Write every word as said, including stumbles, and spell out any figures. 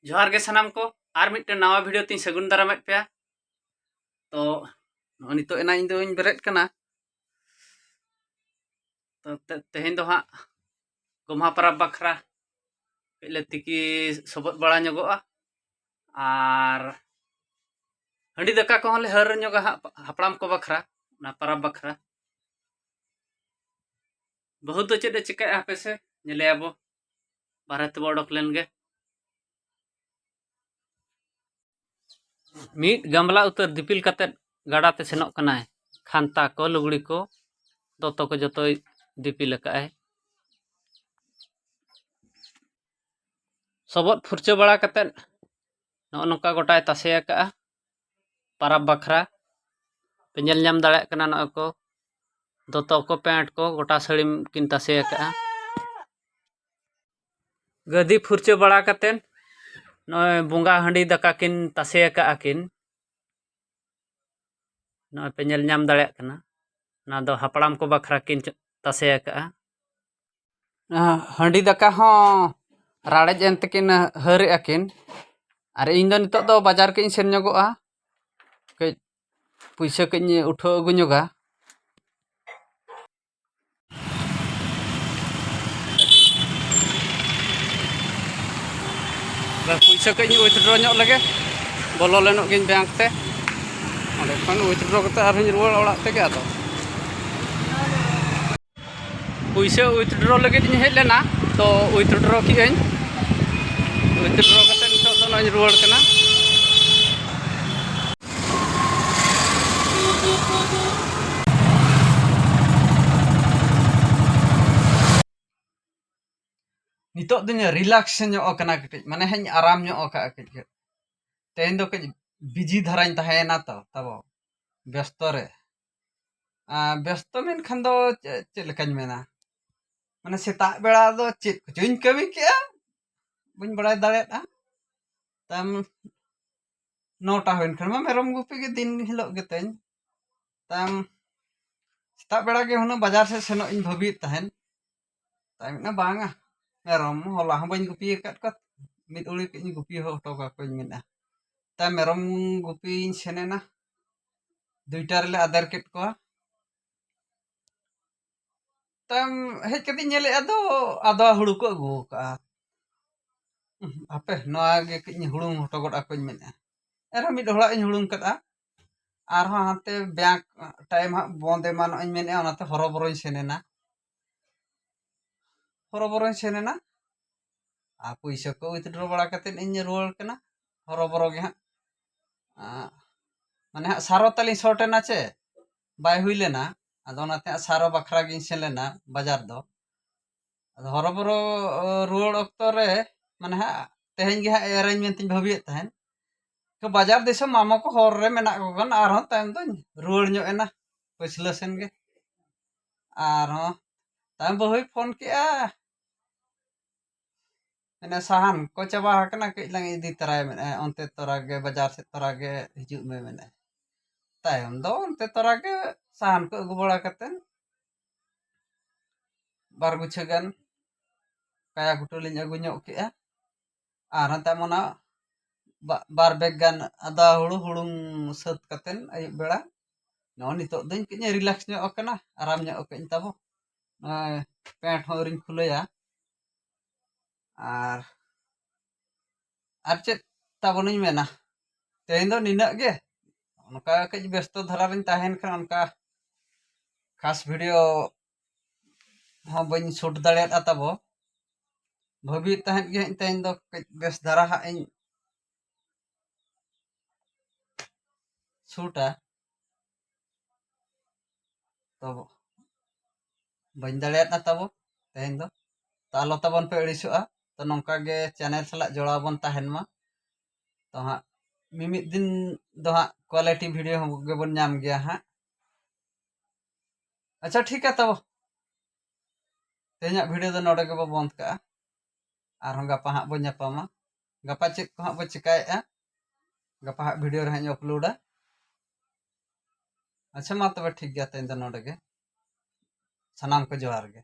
ᱡᱚᱦᱟᱨ ᱜᱮ ᱥᱟᱱᱟᱢ ᱠᱚ, ᱟᱨ ᱢᱤᱫᱴᱮᱱ ᱱᱟᱣᱟ ᱵᱷᱤᱰᱤᱭᱳ ᱛᱤᱧ ᱥᱟᱹᱜᱩᱱ ᱫᱟᱨᱟᱢᱮᱫ ᱯᱮᱭᱟ᱾ ᱛᱚ ᱱᱚᱜᱼᱚᱭ ᱱᱤᱛᱚᱜ ᱮᱱᱟ ᱤᱧ ᱫᱚᱧ ᱵᱮᱨᱮᱫ ᱠᱟᱱᱟ᱾ ᱛᱚ ᱛᱮ- ᱛᱮᱦᱮᱧ ᱫᱚ ᱦᱟᱸᱜ ᱜᱚᱢᱦᱟ ᱯᱚᱨᱚᱵᱽ ᱵᱟᱠᱷᱨᱟ ᱠᱟᱹᱡ ᱞᱮ ᱛᱤᱠᱤ ᱥᱚᱵᱚᱫ ᱵᱟᱲᱟ ᱧᱚᱜᱚᱜᱼᱟ, ᱟᱨ ᱦᱟᱺᱰᱤ ᱫᱟᱠᱟ ᱠᱚᱦᱚᱸ ᱞᱮ ᱦᱟᱹᱨ ᱧᱚᱜᱟ ᱦᱟᱸᱜ ᱦᱟᱯᱲᱟᱢ ᱠᱚ ᱵᱟᱠᱷᱨᱟ, ᱚᱱᱟ ᱯᱚᱨᱚᱵᱽ ᱵᱟᱠᱷᱨᱟ᱾ ᱵᱟᱹᱦᱩ ᱫᱚ ᱪᱮᱫ ᱮ ᱪᱤᱠᱟᱹᱭᱟ ᱦᱟᱯᱮ ᱥᱮ ᱧᱮᱞᱮᱭᱟᱵᱚ, ᱵᱟᱨᱦᱮ ᱛᱮᱵᱚ ᱚᱰᱚᱠ ᱞᱮᱱ ᱜᱮ᱾ ᱢᱤᱫ ᱜᱟᱢᱞᱟ ᱩᱛᱟᱹᱨ ᱫᱤᱯᱤᱞ ᱠᱟᱛᱮᱫ ᱜᱟᱰᱟ ᱛᱮ ᱥᱮᱱᱚᱜ ᱠᱟᱱᱟᱭ᱾ ᱠᱷᱟᱱᱛᱟ ᱠᱚ, ᱞᱩᱜᱽᱲᱤ ᱠᱚ, ᱫᱚᱛᱚ ᱠᱚ ᱡᱚᱛᱚᱭ ᱫᱤᱯᱤᱞ ᱟᱠᱟᱫᱼᱟᱭ᱾ ᱥᱚᱵᱚᱫ ᱯᱷᱩᱨᱪᱟᱹ ᱵᱟᱲᱟ ᱠᱟᱛᱮᱫ ᱱᱚᱜᱼᱚ ᱱᱚᱝᱠᱟ ᱜᱚᱴᱟᱭ ᱛᱟᱥᱮ ᱟᱠᱟᱫᱼᱟ ᱯᱟᱨᱟᱵᱽ ᱵᱟᱠᱷᱨᱟ᱾ ᱯᱮ ᱧᱮᱞ ᱧᱟᱢ ᱫᱟᱲᱮᱭᱟᱜ ᱠᱟᱱᱟ, ᱱᱚᱜᱼᱚᱭ ᱠᱚ ᱫᱚᱛᱚ ᱠᱚ, ᱯᱮᱱᱴ ᱠᱚ ᱜᱚᱴᱟ ᱥᱟᱹᱲᱤᱢ ᱠᱤᱱ ᱛᱟᱥᱮ ᱟᱠᱟᱫᱼᱟ᱾ ᱜᱟᱹᱫᱤ ᱯᱷᱩᱨᱪᱟᱹ ᱵᱟᱲᱟ ᱠᱟᱛᱮᱫ ᱱᱚᱜᱼᱚᱭ ᱵᱚᱸᱜᱟ ᱦᱟᱺᱰᱤ ᱫᱟᱠᱟ ᱠᱤᱱ ᱛᱟᱥᱮ ᱟᱠᱟᱫᱼᱟ ᱠᱤᱱ᱾ ᱱᱚᱜᱼᱚᱭ ᱯᱮ ᱧᱮᱞ ᱧᱟᱢ ᱫᱟᱲᱮᱭᱟᱜ ᱠᱟᱱᱟ, ᱚᱱᱟ ᱫᱚ ᱦᱟᱯᱲᱟᱢ ᱠᱚ ᱵᱟᱠᱷᱨᱟ ᱠᱤᱱ ᱪ- ᱛᱟᱥᱮ ᱟᱠᱟᱫᱼᱟ᱾ ᱦᱟᱺᱰᱤ ᱫᱟᱠᱟ ᱦᱚᱸ ᱨᱟᱲᱮᱡ ᱮᱱ ᱛᱮᱠᱤᱱ ᱦᱟᱹᱨᱮᱜᱼᱟ ᱠᱤᱱ᱾ ᱟᱨ ᱤᱧ ᱫᱚ ᱱᱤᱛᱚᱜ ᱫᱚ ᱵᱟᱡᱟᱨ ᱠᱟᱹᱡ ᱤᱧ ᱥᱮᱱ ᱧᱚᱜᱚᱜᱼᱟ, ᱠᱟᱹᱡ ᱯᱩᱭᱥᱟᱹ ᱠᱟᱹᱡ ᱤᱧ ᱩᱴᱷᱟᱹᱣ ᱟᱹᱜᱩ ᱧᱚᱜᱟ᱾ ᱵᱟᱥ, ᱯᱩᱭᱥᱟᱹ ᱠᱟᱹᱡ ᱤᱧ ᱩᱭᱤᱛᱷᱰᱨᱚ ᱧᱚᱜ ᱞᱮᱜᱮ, ᱵᱚᱞᱚ ᱞᱮᱱᱚᱜ ᱜᱤᱧ ᱵᱮᱝᱠ ᱛᱮ᱾ ᱚᱸᱰᱮ ᱠᱷᱚᱱ ᱩᱭᱤᱛᱷᱰᱨᱚ ᱠᱟᱛᱮ ᱟᱨᱦᱚᱸᱧ ᱨᱩᱣᱟᱹᱲ ᱚᱲᱟᱜ ᱛᱮᱜᱮ᱾ ᱟᱫᱚ ᱯᱩᱭᱥᱟᱹ ᱩᱭᱤᱛᱷᱰᱨᱚ ᱞᱟᱹᱜᱤᱫ ᱤᱧ ᱦᱮᱡ ᱞᱮᱱᱟ, ᱛᱚ ᱩᱭᱤᱛᱷᱰᱨᱚ ᱠᱮᱜᱼᱟᱹᱧ᱾ ᱩᱭᱤᱛᱷᱰᱨᱚ ᱠᱟᱛᱮ ᱱᱤᱛᱚᱜ ᱫᱚ ᱱᱚᱜᱼᱚᱭ ᱤᱧ ᱨᱩᱣᱟᱹᱲ ᱠᱟᱱᱟ᱾ ᱱᱤᱛᱚᱜ ᱫᱚᱧ ᱨᱤᱞᱟᱠᱥ ᱧᱚᱜ ᱟᱠᱟᱱᱟ ᱠᱟᱹᱴᱤᱡ, ᱢᱟᱱᱮ ᱦᱟᱸᱜ ᱤᱧ ᱟᱨᱟᱢ ᱧᱚᱜ ᱟᱠᱟᱫᱼᱟ ᱠᱟᱹᱡ ᱠᱟᱹᱡ᱾ ᱛᱮᱦᱮᱧ ᱫᱚ ᱠᱟᱹᱡ ᱵᱤᱡᱤ ᱫᱷᱟᱨᱟᱧ ᱛᱟᱦᱮᱸᱭᱮᱱᱟ ᱛᱚ, ᱛᱟᱵᱚ ᱵᱮᱥᱛᱚ ᱨᱮ᱾ ᱟᱨ ᱵᱮᱥᱛᱚ ᱢᱮᱱᱠᱷᱟᱱ ᱫᱚ ᱪᱮᱫ, ᱪᱮᱫ ᱞᱮᱠᱟᱧ ᱢᱮᱱᱟ, ᱢᱟᱱᱮ ᱥᱮᱛᱟᱜ ᱵᱮᱲᱟ ᱫᱚ ᱪᱮᱫ ᱠᱚᱪᱚᱧ ᱠᱟᱹᱢᱤ ᱠᱮᱜᱼᱟ, ᱵᱟᱹᱧ ᱵᱟᱲᱟᱭ ᱫᱟᱲᱮᱭᱟᱫᱼᱟ᱾ ᱛᱟᱭᱚᱢ ᱱᱚᱴᱟ ᱦᱩᱭᱮᱱ ᱠᱷᱟᱱ ᱢᱟ ᱢᱮᱨᱚᱢ ᱜᱩᱯᱤ ᱜᱮ ᱫᱤᱱ ᱦᱤᱞᱳᱜ ᱜᱮᱛᱟᱹᱧ᱾ ᱛᱟᱭᱚᱢ ᱥᱮᱛᱟᱜ ᱵᱮᱲᱟ ᱜᱮ ᱦᱩᱱᱟᱹᱝ ᱵᱟᱡᱟᱨ ᱥᱮᱫ ᱥᱮᱱᱚᱜ ᱤᱧ ᱵᱷᱟᱹᱵᱤᱭᱮᱫ ᱛᱟᱦᱮᱱ᱾ ᱛᱟᱭᱚᱢ ᱢᱮᱱᱟ, ᱵᱟᱝᱟ, ᱢᱮᱨᱚᱢ ᱦᱚᱞᱟ ᱦᱚᱸ ᱵᱟᱹᱧ ᱜᱩᱯᱤ ᱟᱠᱟᱫ ᱠᱚᱣᱟ, ᱢᱤᱫ ᱩᱲᱤ ᱠᱟᱹᱡ ᱤᱧ ᱜᱩᱯᱤ ᱦᱚᱴᱚ ᱠᱟᱠᱚᱣᱟᱧ ᱢᱮᱱᱟ᱾ ᱛᱟᱭᱚᱢ ᱢᱮᱨᱚᱢ ᱜᱩᱯᱤᱧ ᱥᱮᱱ ᱮᱱᱟ, ᱫᱩᱭᱴᱟ ᱨᱮᱞᱮ ᱟᱫᱮᱨ ᱠᱮᱫ ᱠᱚᱣᱟ᱾ ᱛᱟᱭᱚᱢ ᱦᱮᱡ ᱠᱟᱛᱮᱧ ᱧᱮᱞᱮᱫᱼᱟ ᱫᱚ ᱟᱫᱚ ᱦᱩᱲᱩ ᱠᱚ ᱟᱹᱜᱩ ᱟᱠᱟᱫᱼᱟ᱾ ᱦᱟᱯᱮ, ᱱᱚᱣᱟ ᱜᱮ ᱠᱟᱹᱡ ᱤᱧ ᱦᱩᱲᱩᱝ ᱦᱚᱴᱚ ᱜᱚᱫ ᱟᱠᱚᱧ ᱢᱮᱱᱮᱫᱼᱟ᱾ ᱮᱱᱨᱮᱦᱚᱸ ᱢᱤᱫ ᱦᱚᱲᱟᱜ ᱤᱧ ᱦᱩᱲᱩᱝ ᱠᱟᱫᱼᱟ᱾ ᱟᱨᱦᱚᱸ ᱦᱟᱱᱛᱮ ᱵᱮᱝᱠ ᱴᱟᱭᱤᱢ ᱦᱟᱸᱜ ᱵᱚᱱᱫ ᱮᱢᱟᱱᱚᱜ ᱤᱧ ᱢᱮᱱᱮᱫᱼᱟ, ᱚᱱᱟᱛᱮ ᱦᱚᱨᱚᱵᱚᱨᱚᱧ ᱥᱮᱱ ᱮᱱᱟ᱾ ᱦᱚᱨᱚᱵᱚᱨᱚᱧ ᱥᱮᱱ ᱮᱱᱟ᱾ ᱟᱨ ᱯᱩᱭᱥᱟᱹ ᱠᱚ ᱩᱭᱤᱛᱷᱰᱨᱚ ᱵᱟᱲᱟ ᱠᱟᱛᱮᱫ ᱤᱧ ᱨᱩᱣᱟᱹᱲ ᱠᱟᱱᱟ᱾ ᱦᱚᱨᱚᱵᱚᱨᱚ ᱜᱮ ᱦᱟᱸᱜ᱾ ᱟᱸ, ᱢᱟᱱᱮ ᱦᱟᱸᱜ ᱥᱟᱨᱚ ᱛᱟᱹᱞᱤᱧ ᱥᱚᱨᱴ ᱮᱱᱟ ᱪᱮ, ᱵᱟᱭ ᱦᱩᱭ ᱞᱮᱱᱟ᱾ ᱟᱫᱚ ᱚᱱᱟᱛᱮ ᱦᱟᱸᱜ ᱥᱟᱨᱚ ᱵᱟᱠᱷᱨᱟ ᱜᱤᱧ ᱥᱮᱱ ᱞᱮᱱᱟ ᱵᱟᱡᱟᱨ ᱫᱚ᱾ ᱟᱫᱚ ᱦᱚᱨᱚᱵᱚᱨᱚ, ᱚ, ᱨᱩᱣᱟᱹᱲ ᱚᱠᱛᱚ ᱨᱮ, ᱢᱟᱱᱮ ᱦᱟᱸᱜ ᱛᱮᱦᱮᱧ ᱜᱮ ᱦᱟᱸᱜ ᱮᱨᱟᱹᱧ ᱢᱮᱱᱛᱮᱧ ᱵᱷᱟᱹᱵᱤᱭᱮᱫ ᱛᱟᱦᱮᱸᱫ᱾ ᱛᱚ ᱵᱟᱡᱟᱨ ᱫᱤᱥᱚᱢ ᱢᱟᱢᱚ ᱠᱚ ᱦᱚᱨ ᱨᱮ ᱢᱮᱱᱟᱜ ᱠᱚ ᱠᱷᱟᱱ ᱟᱨᱦᱚᱸ ᱛᱟᱭᱚᱢ ᱫᱚᱧ ᱨᱩᱣᱟᱹᱲ ᱧᱚᱜ ᱮᱱᱟ ᱯᱟᱹᱪᱷᱞᱟᱹ ᱥᱮᱱ ᱜᱮ᱾ ᱟᱨᱦᱚᱸ ᱛᱟᱭᱚᱢ ᱵᱟᱹᱦᱩᱭ ᱯᱷᱳᱱ ᱠᱮᱜᱼᱟ, ᱢᱮᱱᱟ, "ᱥᱟᱦᱟᱱ ᱠᱚ ᱪᱟᱵᱟ ᱟᱠᱟᱱᱟ, ᱠᱟᱹᱡ ᱞᱟᱝ ᱤᱫᱤ ᱛᱚᱨᱟᱭᱟ," ᱢᱮᱱᱟ, "ᱚᱱᱛᱮ ᱛᱚᱨᱟ ᱜᱮ, ᱵᱟᱡᱟᱨ ᱥᱮᱫ ᱛᱚᱨᱟ ᱜᱮ ᱦᱤᱡᱩᱜ ᱢᱮ," ᱢᱮᱱᱟ᱾ ᱛᱟᱭᱚᱢ ᱫᱚ ᱚᱱᱛᱮ ᱛᱚᱨᱟ ᱜᱮ ᱥᱟᱦᱟᱱ ᱠᱚ ᱟᱹᱜᱩ ᱵᱟᱲᱟ ᱠᱟᱛᱮᱫ ᱵᱟᱨ ᱜᱩᱪᱷᱟᱹ ᱜᱟᱱ ᱠᱟᱭᱟ ᱜᱷᱩᱴᱩ ᱞᱤᱧ ᱟᱹᱜᱩ ᱧᱚᱜ ᱠᱮᱜᱼᱟ᱾ ᱟᱨ ᱦᱟᱱᱛᱮ ᱚᱱᱟ ᱵᱟ-, ᱵᱟᱨ ᱵᱮᱜᱽ ᱜᱟᱱ ᱟᱫᱟ ᱦᱩᱲᱩ ᱦᱩᱲᱩᱝ ᱥᱟᱹᱛ ᱠᱟᱛᱮᱫ ᱟᱹᱭᱩᱵ ᱵᱮᱲᱟ ᱱᱚᱜᱼᱚ ᱱᱤᱛᱚᱜ ᱫᱚᱧ ᱠᱟᱹᱡ ᱤᱧ ᱨᱤᱞᱮᱠᱥ ᱧᱚᱜ ᱟᱠᱟᱱᱟ, ᱟᱨᱟᱢ ᱧᱚᱜ ᱟᱠᱟᱫᱟᱹᱧ ᱛᱟᱵᱚ᱾ ᱱᱚᱜᱼᱚᱭ ᱯᱮᱱᱴ ᱦᱚᱸ ᱟᱹᱣᱨᱤᱧ ᱠᱷᱩᱞᱟᱹᱭᱟ᱾ ᱟᱨ, ᱟᱨ ᱪᱮᱫ ᱛᱟᱵᱚᱱᱤᱧ ᱢᱮᱱᱟ, ᱛᱮᱦᱮᱧ ᱫᱚ ᱱᱤᱱᱟᱹᱜ ᱜᱮ᱾ ᱚᱱᱠᱟ ᱠᱟᱹᱡ ᱵᱮᱥᱛᱚ ᱫᱷᱟᱨᱟ ᱨᱤᱧ ᱛᱟᱦᱮᱱ ᱠᱷᱟᱱ ᱚᱱᱠᱟ ᱠᱷᱟᱥ ᱵᱷᱤᱰᱤᱭᱳ ᱦᱚᱸ ᱵᱟᱹᱧ ᱥᱩᱴ ᱫᱟᱲᱮᱭᱟᱫᱼᱟ ᱛᱟᱵᱚ᱾ ᱵᱷᱟᱹᱵᱤᱭᱮᱫ ᱛᱟᱦᱮᱸᱫ ᱜᱮ ᱦᱟᱸᱜ ᱛᱮᱦᱮᱧ ᱫᱚ ᱠᱟᱹᱡ ᱵᱮᱥ ᱫᱷᱟᱨᱟ ᱦᱟᱸᱜ ᱤᱧ ᱥᱩᱴᱟ᱾ ᱛᱚ ᱵᱟᱹᱧ ᱫᱟᱲᱮᱭᱟᱫᱼᱟ ᱛᱟᱵᱚ ᱛᱮᱦᱮᱧ ᱫᱚ᱾ ᱛᱚ ᱟᱞᱚ ᱛᱟᱵᱚᱱ ᱯᱮ ᱟᱹᱲᱤᱥᱚᱜᱼᱟ᱾ ᱛᱚ ᱱᱚᱝᱠᱟ ᱜᱮ ᱪᱮᱱᱮᱞ ᱥᱟᱞᱟᱜ ᱡᱚᱲᱟᱣ ᱵᱚᱱ ᱛᱟᱦᱮᱱ ᱢᱟ᱾ ᱛᱚ ᱦᱟᱸᱜ ᱢᱤᱢᱤᱫ ᱫᱤᱱ ᱫᱚ ᱦᱟᱸᱜ ᱠᱳᱣᱟᱞᱤᱴᱤ ᱵᱷᱤᱰᱤᱭᱳ ᱦᱚᱸ ᱜᱮᱵᱚᱱ ᱧᱟᱢ ᱜᱮᱭᱟ ᱦᱟᱸᱜ᱾ ᱟᱪᱪᱷᱟ, ᱴᱷᱤᱠ ᱜᱮᱭᱟ ᱛᱟᱵᱚ᱾ ᱛᱮᱦᱮᱧᱟᱜ ᱵᱷᱤᱰᱤᱭᱳ ᱫᱚ ᱱᱚᱰᱮ ᱜᱮᱵᱚ ᱵᱚᱱᱫ ᱠᱟᱜᱼᱟ᱾ ᱟᱨᱦᱚᱸ ᱜᱟᱯᱟ ᱦᱟᱸᱜ ᱵᱚ ᱧᱟᱯᱟᱢᱟ᱾ ᱜᱟᱯᱟ ᱪᱮᱫ ᱠᱚ ᱦᱟᱸᱜ ᱵᱚ ᱪᱮᱠᱟᱭᱮᱫᱼᱟ, ᱜᱟᱯᱟ ᱦᱟᱸᱜ ᱵᱷᱤᱰᱤᱭᱳ ᱨᱮ ᱦᱟᱸᱜ ᱤᱧ ᱟᱯᱞᱳᱰᱟ᱾ ᱟᱪᱪᱷᱟ, ᱢᱟ ᱛᱚᱵᱮ ᱴᱷᱤᱠ ᱜᱮᱭᱟ, ᱛᱮᱦᱮᱧ ᱫᱚ ᱱᱚᱰᱮ ᱜᱮ᱾ ᱥᱟᱱᱟᱢ ᱠᱚ ᱡᱚᱦᱟᱨ ᱜᱮ᱾